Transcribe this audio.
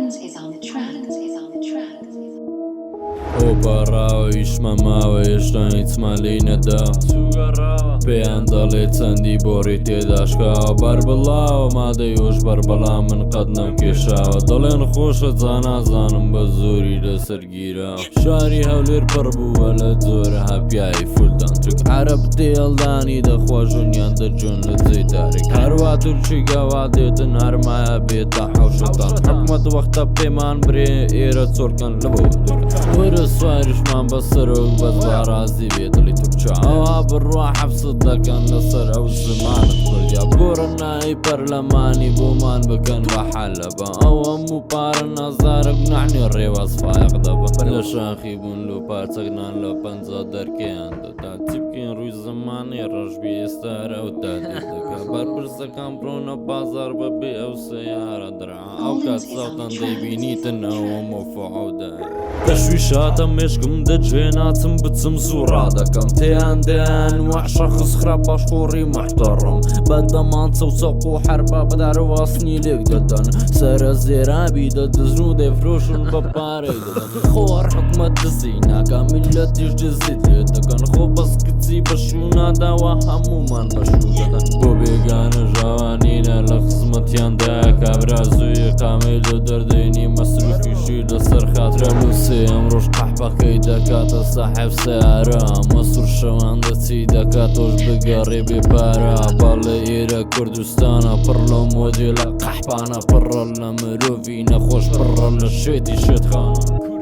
Collins is on the track. Is on the track. ئەو پاڕاوە ئیشمان ماوە هێشتا هیچمان لێی نەدا پێیان دەڵێ چەندی بۆڕی تێداشکاوە بەربڵاوە مادەی هۆشبەر بەڵام من قەت نەمکێشاوە دەڵێن خۆشە جا نازانم بە زۆری لەسەر گیرا شاری هەولێر پڕ بووە لە جۆرەها پیاوی فولدان تورک عەرەب تێڵدانی دەخواژن یان دەجۆن لە جێی تاریک هەروا تورکی گەوا دێتن هەرمایە بێتە حەوشەتان حکومەت وەختە پێمان برێ ئێرە چۆرکەن لە بۆ وەرە سواریشمان بە سەرۆک بەس با ڕازی بێ دڵی تورکیا ئەوها بڕوا حەبست دەکەن لەسەر ئەو زمانت کوردیا بگۆڕە ناوی پەرلەمانی بۆمان بکەن بە حەلەبە ئەو هەموو پارە نازارە گوناح نیە ڕێواز فایەق دەبە لە شاخی بوون لۆ پارچەک نان لە 50 دەرکەیان دەدا چی بکەین ڕووی زمانی ڕەش بی ئێستا هەر ئەو تا دەکا بەرپرسەکان بڕۆنە بازاڕ بەبێ ئەو سەیارە درا ئەو کات ساوتان دەیبینیتن ئەوە مەفعودە تەشویشاتە مێشکم دەجێ ناچم بچم زوو ڕادەکەم تێیان دەیان وە شەخص خراپ باشخۆڕی محتەڕم بە دەمانچە و چەق و حەربە بەدار و ئاسنی لێک دەدەن سەرە زێرابی دەدزن و دەیفرۆشن بە پارەی دەدەن خۆ هەر حکومەت دزی ناکا میللەتیش دزیت لێ دەکەن خۆ بەس کچی بەشوو ناداوە هەموومان بەشوو دەدەن بۆ بێگانە ژاوانینە لە خزمەتیاندا کابرا زووی قامەی لۆ دەردێنی مەسروفیشی لەسەر خاترە لوسێ ئەمڕۆش قەحپەکەی دەکاتە ساحێب سەیارە مەسرور شەوان دەچی دەکاتۆش بگەڕێ بێ پارە بەڵێ ئێرە کوردستانە پڕ لەو مۆدێلە قەحپانە پڕە لە مرۆڤی نەخۆش پڕە لە شێتی شێتخانە.